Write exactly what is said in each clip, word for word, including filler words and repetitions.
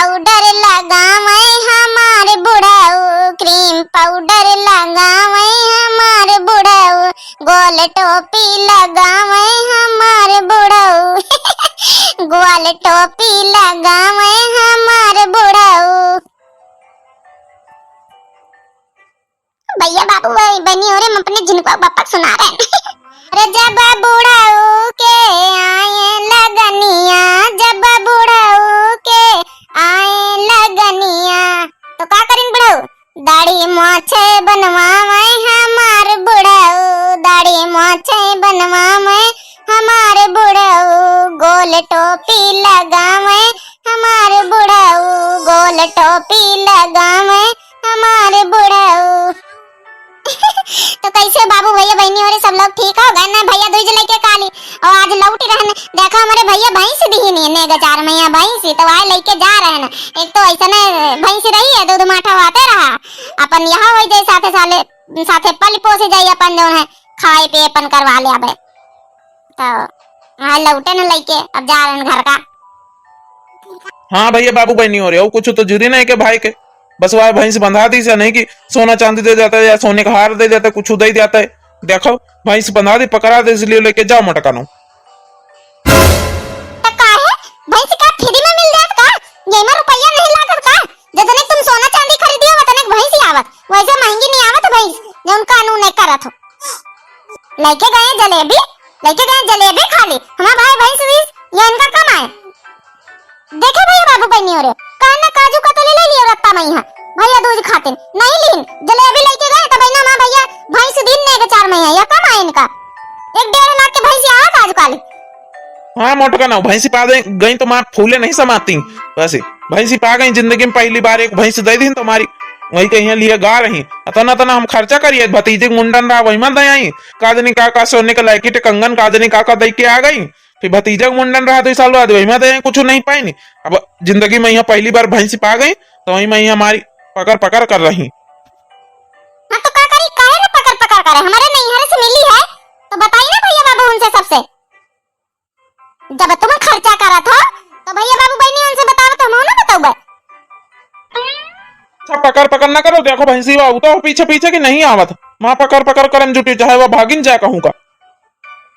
पाउडर लगावै हमार बुढ़ऊ, क्रीम पाउडर लगावै हमार बुढ़ऊ, गोल टोपी लगावै हमार बुढ़ऊ, गोल टोपी लगावै हमार बुढ़ऊ। भैया बाबू, भाई बहनी हो रे, हम अपने झिनकुआ बापा के सुना रहे हैं। अरे जब बुढ़ऊ के आए लगनिया, जब बुढ़ऊ के आए लगनिया, तो का करिन बुढ़ऊ? दाढ़ी मोछे बनवावे हमार बुढ़ऊ, दाढ़ी मोछे बनवावे हमार बुढ़ऊ, गोल टोपी लगावे हमार बुढ़ऊ, गोल टोपी लगावे हमार बुढ़ऊ। तो कैसे बाबू, भैया, बहनी हो रे, सब लोग ठीक हो गए ना? भैया दूज लेके काली और आज लौटी रहन, देखो हमारे भैया भैंस दिहिन है नेग चार मइहाँ भैंस, तो आए लेके जा रहे हैं। एक तो ऐसा ने भैंस रही है, दूध माठा होते रहा, अपन यहाँ वही जाए साथे साले, साथे पल पोसे जाए, अपन जौन है खाए पिए अपन करवा ले अबे। तो हाँ, लौटे न लइके, अब जा रहे हैं घर का। हाँ भैया, बाबू बहनी हो रे, और कुछ तो जुरी नहीं के भाई के, बस वह भैंस बंधा दी से नहीं कि सोना चांदी दे जाता है या सोने का हार दे जाता है, कुछ दे जाता है। देखो, भैंस बंधा दी, पकड़ा दे, इसलिए लेके जाओ मोटकानो। तो का है, भैंस का फ्री में मिल जात का? ये में रुपया नहीं लागत का? जतने तुम सोना चांदी खरीदियो, वतने भैंस ही आवत, वैसे महंगी नहीं आवत भैंस, जौन कानून नहीं करत हो। लेके गए जलेबी, लेके गए जलेबी खाली। हमार भाई भैंस दीस, ये इनका कम आए। देखे भैया बाबू बहनी हो रे, कहना काजू कतली ले लियो रत्ता मइहाँ, भैया दूज खातिन नहीं लीन, जलेबी लेके गए, तब इन्ना माँ भैया भैंस दीन नेग चार मइहाँ, या कम आए इनका। एक डेढ़ लाख के भैंस आवत आजकल। हाँ मोटका ना, भैंसी पा दे गई तो माँ फूले नहीं समाती। वैसे भैंसी पा गई, जिंदगी में पहली बार एक भैंस दे दीन तुम्हारी, वही कहीं लिए गा रही। अतना तना हम खर्चा करिए, भतीजे के मुंडन रहा वही में दे आई। का जनी का का सोने के लॉकेट कंगन का जनी का का दे के आ गई। फिर भतीजा के मुंडन रहा दो साल बाद, वही में दे आई, कुछ नहीं पाई नहीं। अब जिंदगी में यहाँ पहली बार भैंसी पा गई, तो वही में यहाँ हमारी पकड़ पकड़ कर रही। हाँ तो का करी, काहे ना पकड़ पकड़ करे, हमारे नैहरे से मिली है, तो बताई ना भैया बाबू उनसे सबसे। जब तुम खर्चा करत हो, तो भैया बाबू बहनी उनसे बताओ, तो हम ना बताऊबे। अच्छा, पकड़ पकड़ ना करो, देखो भैंसी बाबू तो पीछे पीछे की नहीं आवत, माँ पकड़ पकड़ करम जुटी, चाहे वह भागिन जाए कहूँ का।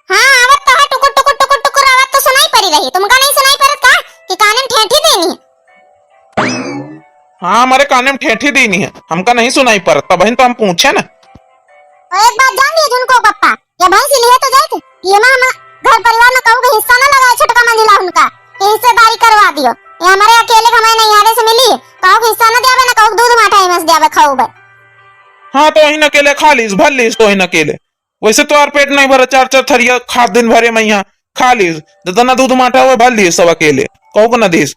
हाँ, आवत तो है, टुकुर टुकुर टुकुर टुकुर आवाज तो सुनाई पड़ी रही, तुमका नहीं सुनाई पड़त का कि काने में ठेठी देनी है? हाँ, हमारे काने में ठेठी देनी है, हमका नहीं सुनाई पड़त, तब तो हम पूछे ना। और एक बात जान दिए झुनको पप्पा, या भैंस लिए तो जाए थे, ये माँ हम घर परिवार में कहूँ के हिस्सा ना लगाए, छोटका मंझिला उनका, ये हिस्सेदारी करवा दियो। ये हमारे अकेले के हमारे नैहरे से मिली, कहूँ के हिस्सा ना द्यावे, ना कहूँ के दूध माठा एमे से द्यावे, खाऊबे। हाँ, तो वही न अकेले खा लीस, भर लीस तो वही न अकेले। वैसे तो यार पेट नहीं भरा, चार चार थरिया खात दिन भरे मइहाँ खा लीस, जितना दूध माठा हुए भर लीस सब अकेले, कहूँ के ना दीस।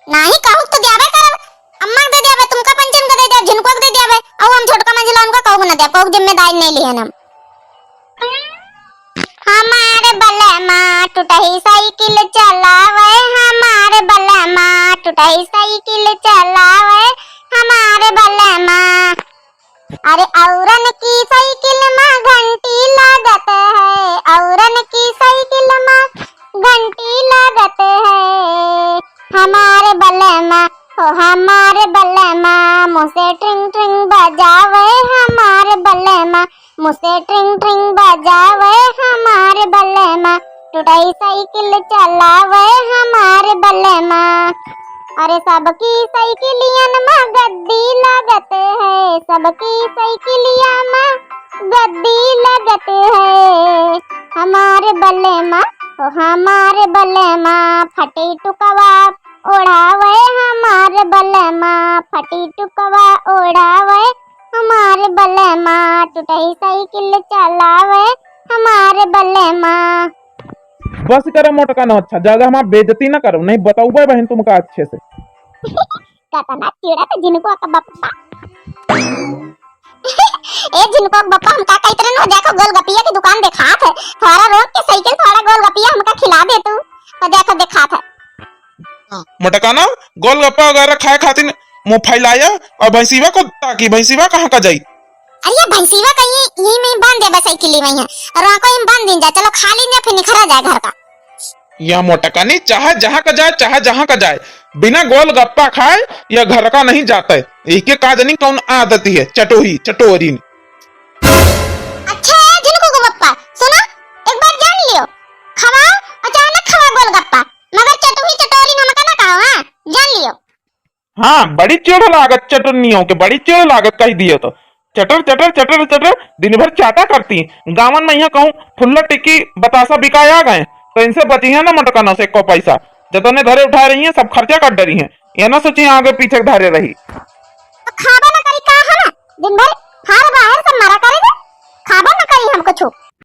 नाही कहूँ तो द्यावे करब, अम्मा के दे द्यावे, तुमका पंचन के दे द्यावे, झिनकुआ के दे द्यावे, और हम छोटका मंझिला उनका कहूँ ना द्यावे, कहूँ जिम्मेदारी नहीं लिहन हम। हमार बलमा टुटही साइकिल चलावे, हमार बलमा टुटही साइकिल चलावे, हमार बलमा। अरे औरन की साइकिल मा घंटी लागत है, औरन की साइकिल मा घंटी लागत है। हमार बलमा, हो हमार बलमा, मुँह से ट्रिंग ट्रिंग बजावे। हमार बलमा, मुँह से ट्रिंग ट्रिंग बजावे। हमार बलमा, टुटही साइकिल चलावे। हमार बलमा। अरे सबकी साइकिलियन मा गद्दी लागत है, सबकी साइकिलिया मा गद्दी लागत है। हमार बलमा, ओ हमार बलमा, फटी टुकवा ओढ़ावे। हमार बलमा, फटी टुकवा ओढ़ावे। हमार बलमा, टुटही साइकिल चलावे। हमार बलमा। बस करो मोटका ना, अच्छा ज्यादा हमार बेइज्जती ना करो, नहीं बताऊबे बहन तुमका अच्छे से। कतना चिढ़त झिनकुआ का बप्पा। ए झिनकुआ का बप्पा, हम का कहत रहन हो, देखो गोलगप्पिया की दुकान देखात है, थोड़ा रोक के साइकिल, थोड़ा गोलगप्पिया हमका खिला दे तू, तो देखो देखात है। मोटका ना, गोलगप्पा वगैरह खाए खातिर मुँह फैलाया और भैंसीवा को ताकी, भैंसीवा कहाँ का जाई? अरे ये भैंसीवा का ये, यही में बांध दे बस साइकिल में है, और वहाँ को यहीं बांध दीन जा, चलो खा लीन जा, फिर निखरा जाए घर का। या मोटका नहीं, चाहे जहाँ का जाए, चाहे जहाँ का जाए, बिना गोलगप्पा खाए यह घर का नहीं जाता है। इके का जानी कौन आदत है, चटोही चटोरी। अच्छा है झिनकू को पप्पा, सुनो, एक बात जान लियो, खवाओ अचानक खवाओ गोलगप्पा, मगर चटोही चटोरी हमका ना कहो, हाँ, जान लियो। हाँ, बड़ी चिढ़ लागत चटुन्नियों के, बड़ी चिढ़ लागत कह दियो तो। चटर चटर चटर चटर दिन भर चाटा करती। गाँवन में यहाँ कहूँ फुल्ला टिक्की बतासा बिकाया गए तो इनसे बची है ना मोटकनों से एको पैसा। जतने धरे उठाए रही हैं सब खर्चा कर डरी हैं। ये ना सोची आगे पीछे धरे रही। तो खाबा ना करी का है ना, दिन भर फार बाहर सब मरा करेगा, खाबा ना करी हम कुछ।